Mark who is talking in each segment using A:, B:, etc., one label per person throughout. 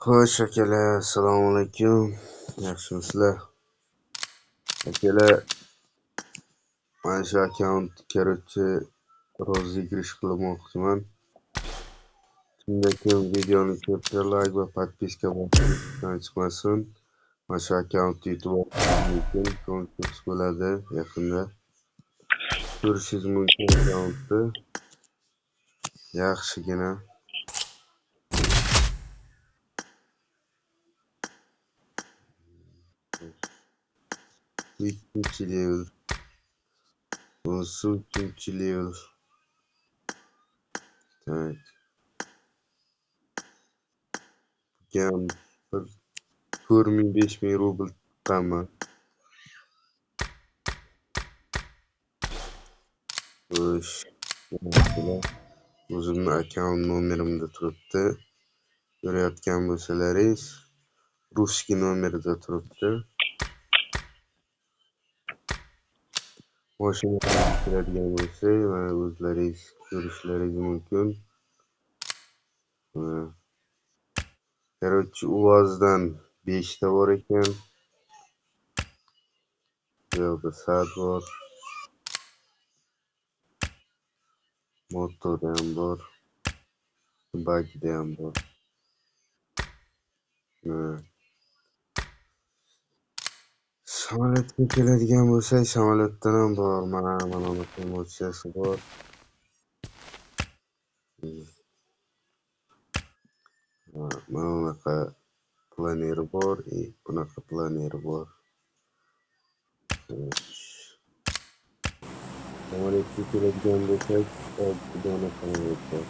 A: Xo'sh, akalar, assalomu alaykum. Yaxshimisizlar? Akalar, mana shu akkaunt, короче, розыгрыш qilmoqchiman. Kimda kim videoni ko'rsa, layk va подписка bosishdan chiqmasin. Mana shu akkauntni yutib olishingiz mumkin. Konkurs bo'ladi yaqinda. Ko'rishingiz mumkin akkauntni. Yaxshigina. Ikkinchi level. Bunisi uchinchi level. Так. Bugam bir 4000 5000 rubl tiqqanman. Xo'sh, o'zimni akkaunt nomerimda turibdi. Ko'rayotgan bo'lsalaringiz, русский nomerida turibdi. Mashinalarga kiradigan bo'lsak, mana o'zlaringiz ko'rishlaringiz mumkin. Короче, UAZdan 5 ta bor ekan. Bu yoqda SAD bor. Motorda ham bor. Bagida ham bor. Samolyotga keladigan bo'lsak, samolyotdan ham bor. Mana bunaqa emotsiyasi bor. Mana bunaqa planeri bor и bunaqa planeri bor. Samolyotga keladigan bo'lsak, 6 dona samolyot bor.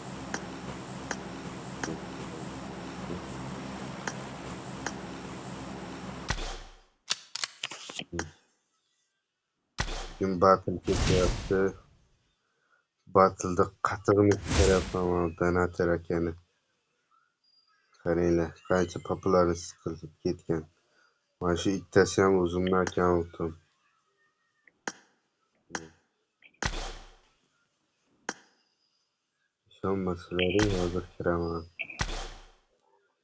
A: Bugun battle ketyapti. Battleda qatig'ini chiqaryapman donator akani. Qaranglar, qancha популярность qilib ketgan. Mana shu ikkitasi ham o'zimni akkauntim. Ishonmasalaring, hozir kiraman.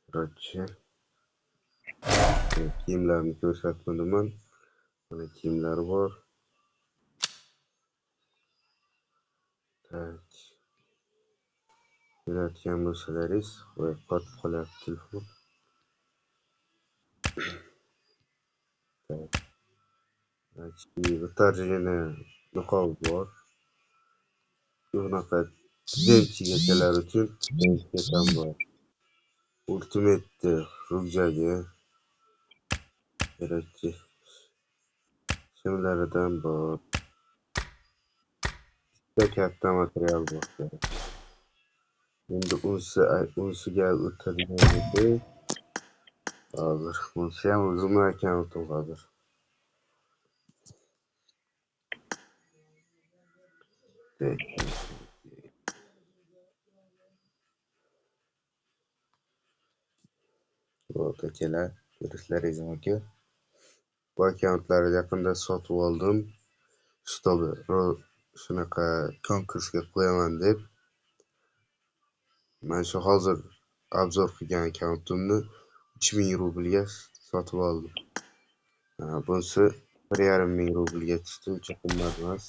A: Короче, kiyimlarni ko'rsatmadimman. Mana kiyimlar bor. Так. Ko'rayotgan bo'lsalaringiz, voy, qotib qolyapti telefon. Так. Очки, вторжение niqobi bor. Bunaqa tuzemchik akalar uchun tuzemchik ham bor. Ultimate ryukzagi. Короче, shimlaridan bor. Juda katta material bor. Endi unsiga o'tadigan bo'lsak, hozir bunisi ham o'zimni akkauntim hozir. Так. Вот, akalar, ko'rishlaringiz mumkin. Bu akkauntlarni yaqinda sotib oldim. Чтобы shunaqa konkursga qo'yaman deb. Mana shu hozir обзор qilgan akkauntimni 3000 rublga sotib oldim. Bunisi 1500 rublga tushdi, uncha qimmat emas.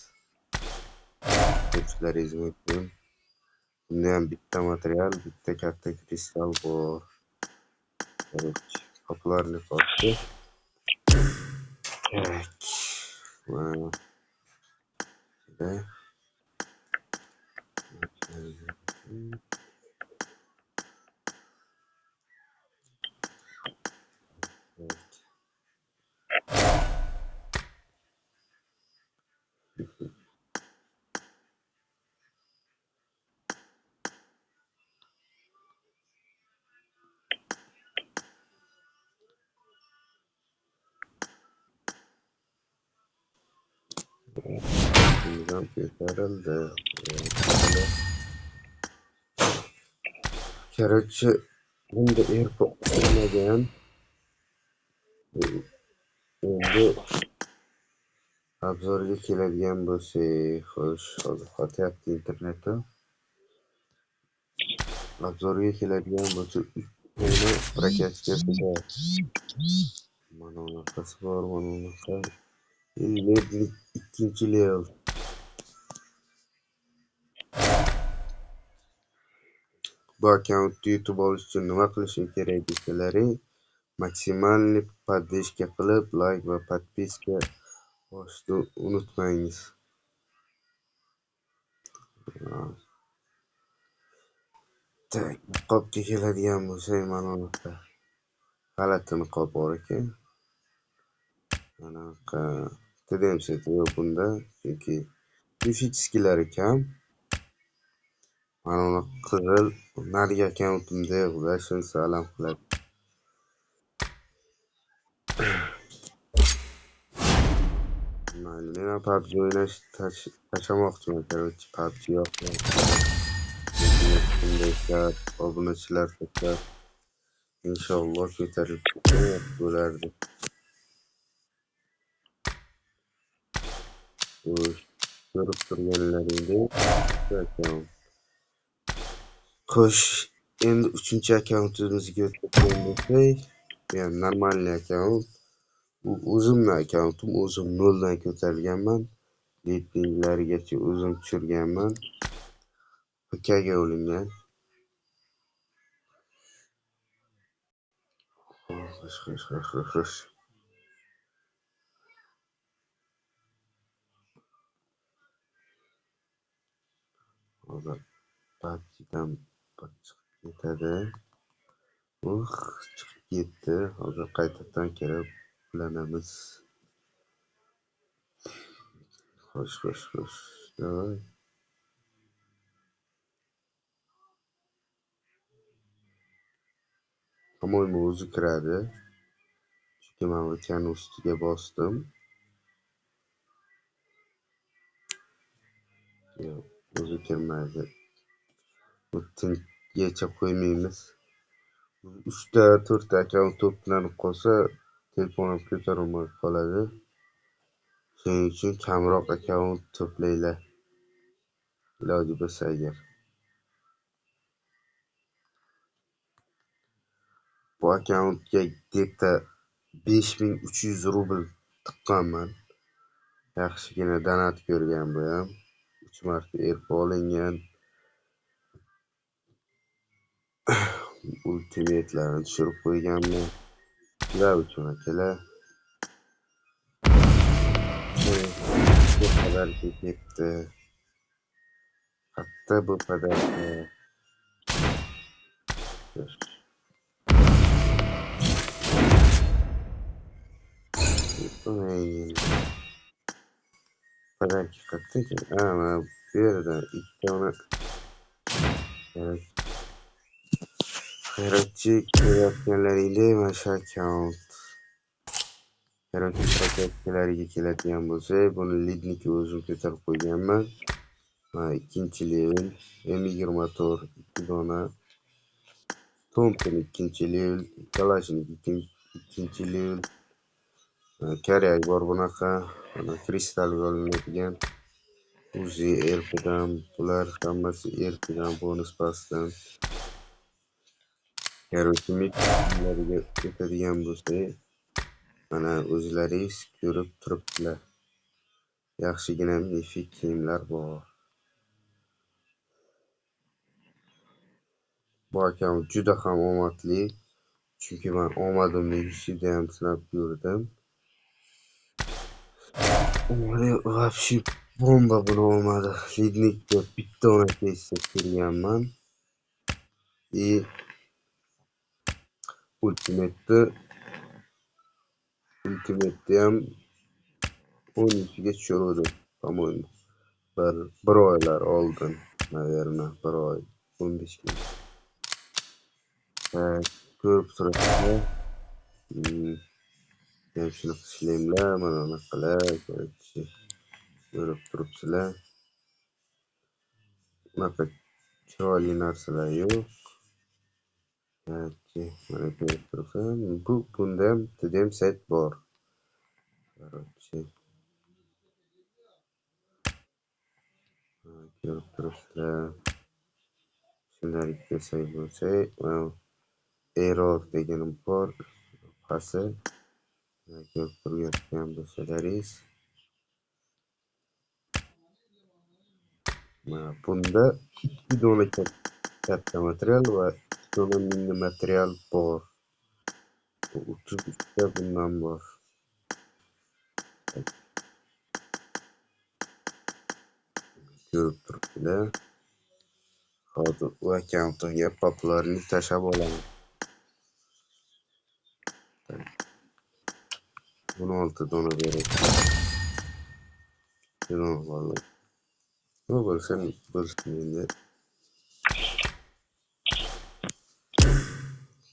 A: Ko'rishlaringiz mumkin. Bunda ham bitta material, bitta katta kristal bor. Короче, популярный qoldi. Так. Mana. Ham ko'tarildi. Короче, bunda RP olmagan. Endi обзор ga keladigan bo'lsak, xo'sh, hozir qotyapti internetim. Обзор ga keladigan bo'lsa, Uni прокачка si bor. Mana unaqasi bor, mana unaqa. Lednik 2 level. Bu akkauntni yutib olish uchun nima qilishim kerak desalaring, maksimalniy поддержка qilib, like va podpiska bosishni unutmangiz. Tak, niqobga keladigan bo'lsak, mana unaqa g'alati niqob bor ekan. Anaqa TDM seti yo'q bunda, chunki mifическийлari kam. Mana uni qizil narigi akkauntimda yo'q-da, shunisi alam qiladi. Mayli, men ham PUBG o'ynash tashlamoqchiman, короче, PUBG yoqmayapti. Ishlab, obunachilar to'plab, inshaalloh ko'tarilib ketgan bo'lardi. Xo'sh, ko'rib turganlaringdek akkaunt. Xo'sh, endi 3-akkauntimizga o'tadigan bo'lsak, bu ham normalniy akkaunt. Bu o'zimni akkauntim, o'zim noldan ko'tarilganman. Reytinglarigacha o'zim tushirganman. PKga ulingan. Xo'sh, xo'sh, xo'sh, xo'sh, xo'sh. Hozir PUBG'dan bir chiqib ketadi. Chiqib ketdi. Hozir qaytadan kirib ulanamiz. Xo'sh, xo'sh, xo'sh. Давай. По-моему, o'zi kiradi. Chunki men VKni ustiga bosdim. Yo'q, o'zi kirmaydi. Bu tingacha qo'ymaymiz. 3 ta, 4 ta akkaunt to'planib qolsa, telefon ham ko'tarilmay qoladi. Shuning uchun kamroq akkaunt to'planglar. Iloji bo'lsa agar. Bu akkauntga где-то 5300 rubl tiqqanman. Yaxshigina donat ko'rgan bu ham. 3 marta RP olingan. Ultimate'larni tushirib qo'yganman. Sizlar uchun akalar. Bu подарка ketdi. Hatto bu подарка. Подарки qayerda ekan? Ha, mana bu yerdan ikkita uni Короче, ko'rayotganlaringdek mana shu akkaunt. Короче, прокачка lariga keladigan bo'lsak, buni lidniki o'zim ko'tarib qo'yganman. Mana 2 level, M24 2 dona, Thompson 2 level, Kalashnikov 2 level, Karyak bor bunaqa, mana kristalga olinadigan Uzi RPdan, bular hammasi RPdan, bonus pastdan. Короче, miflariga o'tadigan bo'lsak, mana o'zlaringiz ko'rib turibsizlar. Yaxshigina mifik kiyimlar bor. Bu akkaunt juda ham omadli, chunki men omadimni UC'da ham sinab ko'rdim. Вообще bomba buni omadi. Lidnikda bitta ona keysa ko'rganman. И Ultimate'ni ham 13ga tushirdim, по-моему. Bir oylar oldin, наверное, bir oy, 15 kun. Так, ko'rib turibsizlar. Ham shunaqa shlemlar, mana bunaqalar, короче, ko'rib turibsizlar. Unaqa chiroyli narsalar yo'q. Короче, mana ko'rib turibsizlar. Bu bunda ham TDM set bor. Короче, ko'rib turibsizlar. Shunday kelsak bo'lsak, Error deganim bor. Pasi ko'rib turgan bo'lsalaringiz. Mana bunda 2 dona katta material va 2 dona mini material bor. 33 ta bundan bor. Ko'rib turibdilar. Hozir u akkauntimga poplarni tashlab olaman. 16 dona beradi. Nima bo'lsin, bo'lsin endi.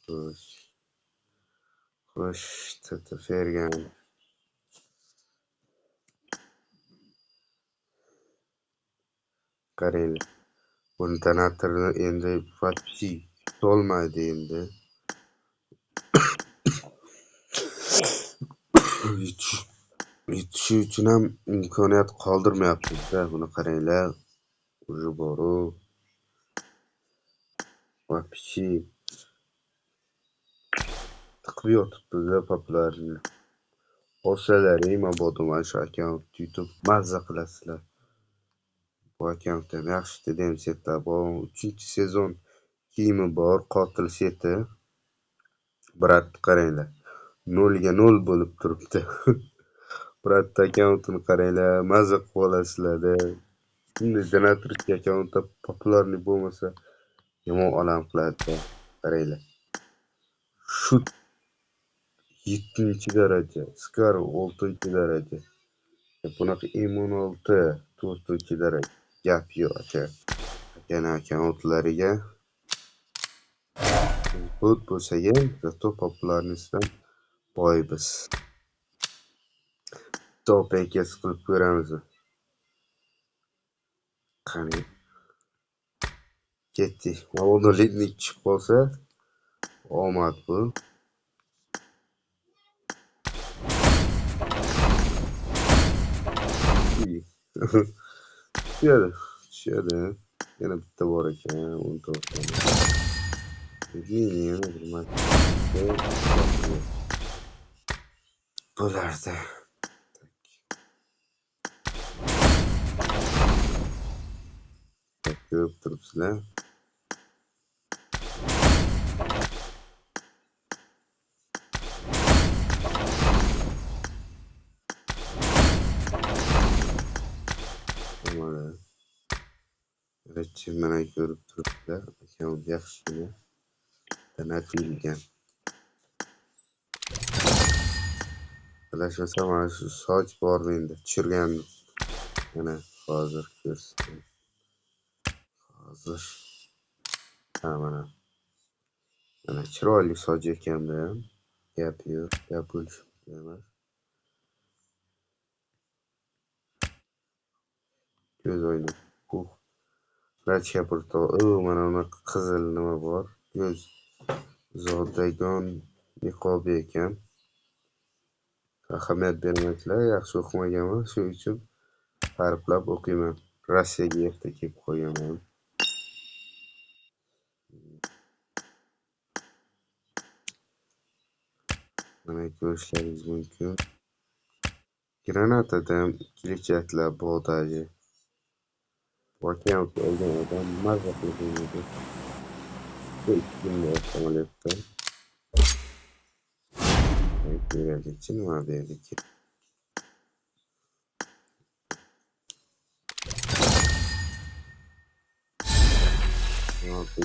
A: Xo'sh. Xo'sh, Fergan. Qaranglar. Buni donatorni endi вообще yutolmaydi endi. Yutishi uchun ham imkoniyat qoldirmayapti-da. Buni qaranglar. Уже boru. Вообще tiqib yotibdi-da poplarni. Olsalaring mabodo mana shu akkauntni yutib mazza qilasizlar. Bu akkaunt ham yaxshi TDM setlar bor. 3-sezon kiyimi bor, qotil seti. Brat qaranglar. 0ga 0 bo'lib turibdi. Brat akkauntini qaranglar, mazza qilib olasizlar-da. Shunday donatorchi akkauntda populyarniy bo'lmasa yomon olam qiladi-da. Qaranglar. Shut 7-daraja, Scar 6-daraja. Bunaqa M16 4-daraja. Gap yo'q aka. Akani akkauntlariga bot bo'lsa ham, zato populyarniydan boymiz. Top case qilib ko'ramiz. Qani. Ketdik. Mabodo lednik tushib qolsa, omad bu. Tushadi, tushadi. Yana bitta bor ekan, 14 dona. Yana bir marta bo'lardi. Ko'rib turibsizlar. Mana mana ko'rib turibsizlar. Akkaunt yaxshigina donatilgan. Adashmasam mana shu soch bor menda, tushirgandim. Mana hozir ko'rsataman. Hozir. Ha, mana. Mana chiroyli soch ekanda ham. Gap yo'q, gap bo'lishi mumkin emas. Ko'z oynak. Rachka mana unaqa qizil nima bor. Ko'z zodagon niqobi ekan. Ahamiyat bermaysizlar, yaxshi o'qimaganman, shuning uchun harflab o'qiyman. Rossiyaga erta kelib qolganman. Mana ko'rishlaringiz mumkin. Granatada ham klechatlar bor даже. Akkaunt olgan odam mazza qilib o'ynaydi. Bu 2 kunda samolyotda. Ko'raylikchi nima berdi.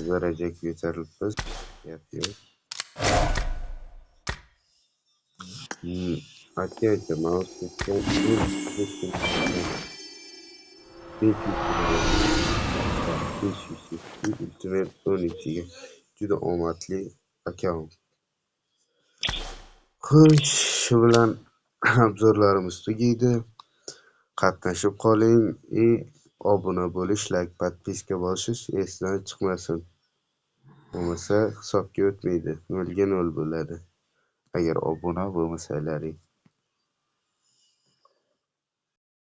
A: Darajaga ko'tarilibmiz. Gap yo'q. Aytgancha mouse 500 Ultimate 12 ga juda omadli akkaunt. Xo'sh, shu bilan obzorlarimiz tugaydi. Qatnashib qoling va obuna bo'lish, like, podpiska bosish esdan chiqmasin. Bo'lmasa hisobga o'tmaydi, 0ga 0 bo'ladi. Agar obuna bo'lmasalaring.